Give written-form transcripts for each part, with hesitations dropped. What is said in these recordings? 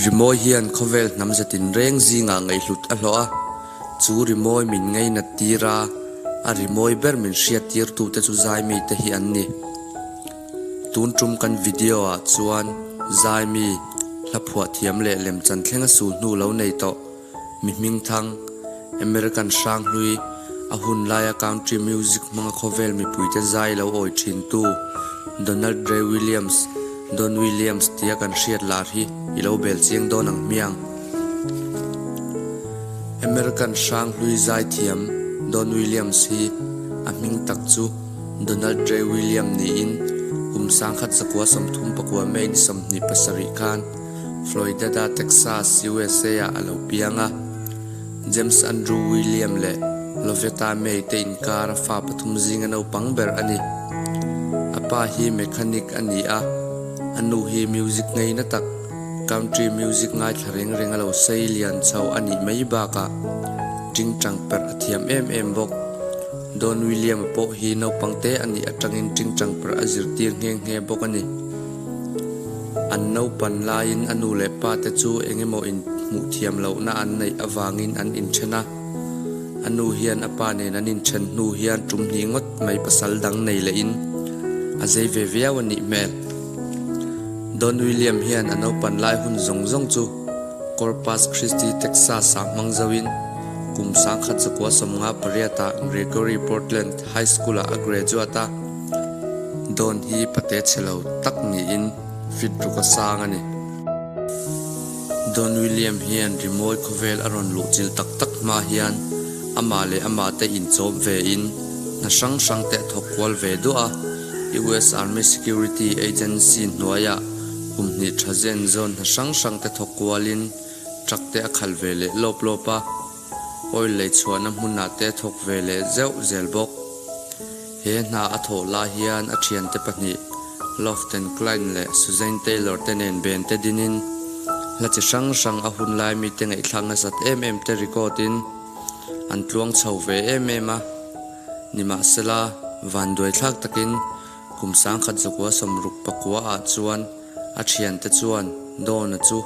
Rimawi hian khawvel hnam ze tinreng zingah ngaihhlut a hlawh a, chu rimawi min ngainat tir a, a rimawi ber min hriat tirtute chu zaimi te hi an ni. Tun tum kan video ah chuan zaimi hla phuah thiam leh lemchan thlenga sul hnu lo nei tawh mi hmingthang American hranghlui a hun laia country music hmanga khawvel mipuite zai lo awi thintu Donald Ray Williams, Don Williams, tia kan hriat lar hi i lo bel chiang dawn ang hmiang. American hranghlui zai thiam Don Williams hi a hming tak chu Donald Ray William niin kum 1939 May ni 27 khan Floydada, Texas, USA ah a lo piang a. James Andrew William leh Lovetta May te inkar a fa pathum zinga naupang ber a ni. A pa hi mechanic a ni a, a nu hi music ngeina tak, country music ngaithla reng reng a lo sei lian chho a nih mai bakah tingtang perh a thiam em em bawk. Don William-a pawh hi naupang te a nih atangin tingtang perh a zirtir nghe nghe bawk a ni. An naupan laiin a nu leh pa te chu eng emaw in hmuh thiam lohna an neih avangin an inthen a. A nu hian a pa nen an inthen hnu hian tum hnih ngawt mai pasal dang nei lehin a zei ve viau a nih hmel. Don William hian a naupan lai hun zawng zawng chu Corpus Christi, Texas ah hmang zoin kum 1958 ah Gregory Portland High School ah a graduate a. Dawn hi pate chhe lo tak niin fit ruk a sang a ni. Don William hian rimawi khawvel a rawn luh chilh tak tak hma hian amah leh amah te inchawp ve in hna hrang hrang te a thawk kual ve duah a, US Army Security Agency hnuaiah kum hnih tha zen zawn hna hrang hrang te thawk kual in truck te a khalh ve leh lawp lawp a, oil lei chhuahna hmunah te a thawk ve leh zeuh zel bawk. He hna a thawh lai hian a thiante pahnih, Lofton Klein leh Suzanne Taylor te nen ben te dinin hla chi hrang hrang a hun lai mite ngaihthlak nasat em em te record in an tluang chho ve em em a. Nimahsela, vanduaithlak takin kum 1969 ah chuan a thiante chuan Dawn-a chu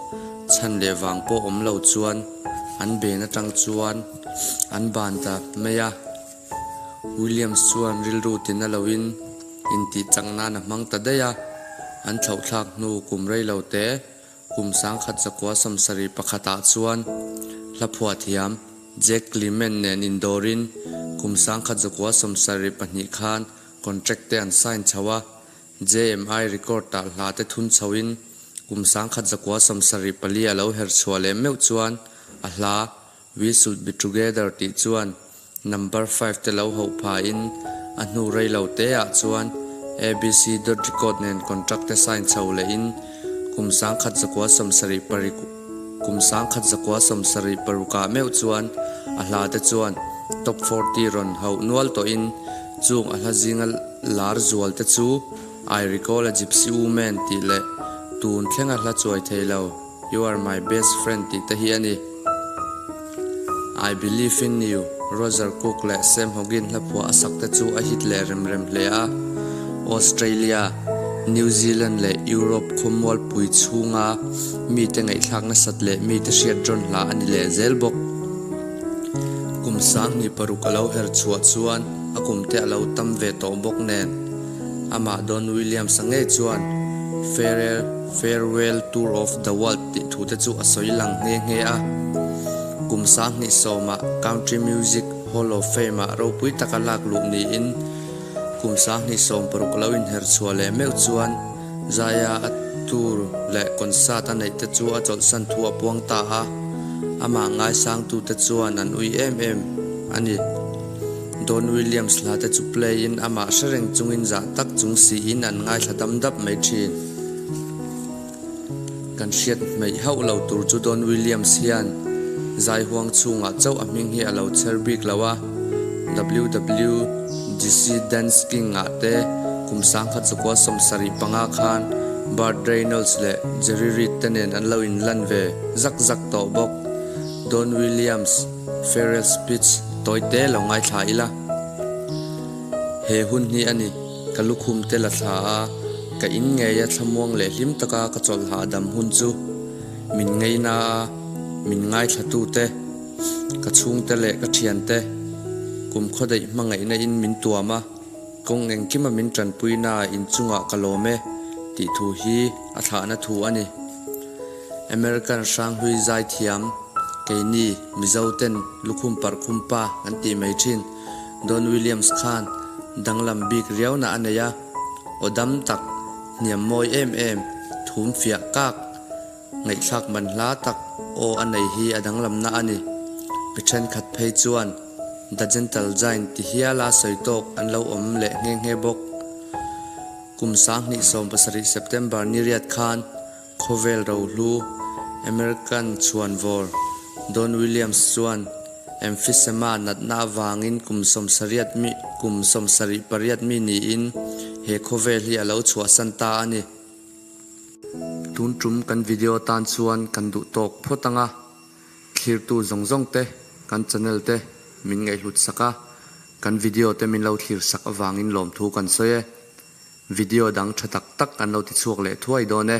chhan leh vang pawh awm lo chuan an ben atang chuan an ban ta mai a. Williams chuan rilru tina loin intih chak nan a hmang ta daih a, an thlauhthlak hnu kum rei lo te kum 1971 ah chuan hla phuah thiam Jack Clement nen indawrin kum 1972 khan contract te an sign chho a, JMI record ah hla te thun chhoin kum 1974 a lo her chhuah leh meuh chuan a hla We should be together tih chuan number five te lo hauh phain a hnu rei lo te ah chuan ABC dot record nen contract te sign chho lehin kum 1976 kum 1976 ah meuh chuan a hla te chuan top 40 rawn hauh nual tawhin chung a hla zinga lar zual te chu I recall a gypsy woman tih leh tun thlenga hla chuai thei lo. You are my best friend tih te hi a ni. I believe in you, Roger Cook leh Sam Hoggin hla phuah a sak te chu a hit leh rem rem hle a. Australia, New Zealand leh Europe khawmualpui chhunga mite ngaihthlak nasat leh mite hriat rawn hla a ni leh zel bawk. Kum 2006 a lo her chhuah chuan a kum te a lo tam ve tawh bawk nen. Amah Don Williams-a ngei chuan Farewell Farewell Tour of the World tih thu te chu a sawi lang nghe nghe a. Kum 2010-ah Country Music Hall of Fame-ah ropui taka lak luh niin kum 2016 lo inher chhuah leh meuh chuan Zaia a tour leh concert a neih te chu a chawlhsan thu a puang ta a, amah ngaisangtute chuan an ui em em a ni. Don Williams hla te chu play in amah hre reng chungin zah tak chung siin an ngaithla dam dap mai thin. Kan hriat hmeih hauh lo tur chu Don Williams hian zai huang chhungah chauh a hming hi a lo chher bik lo a, WWDC Dance King ah te kum 1975 khan Burt Reynolds leh Jerry Reed te nen an lo inlan ve zak zak tawh bawk. Don Williams. Farewell speech tawi te lo ngaithla ila. He hun hi a ni, ka lukhum te la thla a, ka in ngei a thlamuang leh hlim taka ka chawlh hahdam hun chu. Min ngaina a, min ngaithlatute, ka chhungte leh ka thiante, kum khawdaih hmangaihna in min tuam a, kawng engkima min tanpuina inchungah ka lawm e tih thu hi a thlahna thu a ni. American hranghlui zaithiam keini Mizo ten lukhum parh khum pa kan tih mai thin Don Williams khan danglam bik riauna a nei a, aw dam tak, hniam mawi em em, thum fiah kak, ngaihthlak man hla tak aw a nei hi a danglamna a ni. Mi thenkhat phei chuan The Gentle Giant ti hiala sawi tawk an lo awm leh nghe nghe bawk. Kum 2017 September ni riat khan Khawvel rohlu American chhuanvawr Don Williams chuan emphysema natna avangin kum sawmsariat mi kum 78 mi niin he khawvel hi a lo chhuahsan ta a ni. Tun tum kan video tan chuan kan duh tawk phawt ang a, thlirtu zawng zawng te kan channel te min ngaihhlut sak a, kan video te min lo thlir sak avangin lawmthu kan sawi e. Video dang tha tak tak kan lo ti chhuak leh thuai dawn e.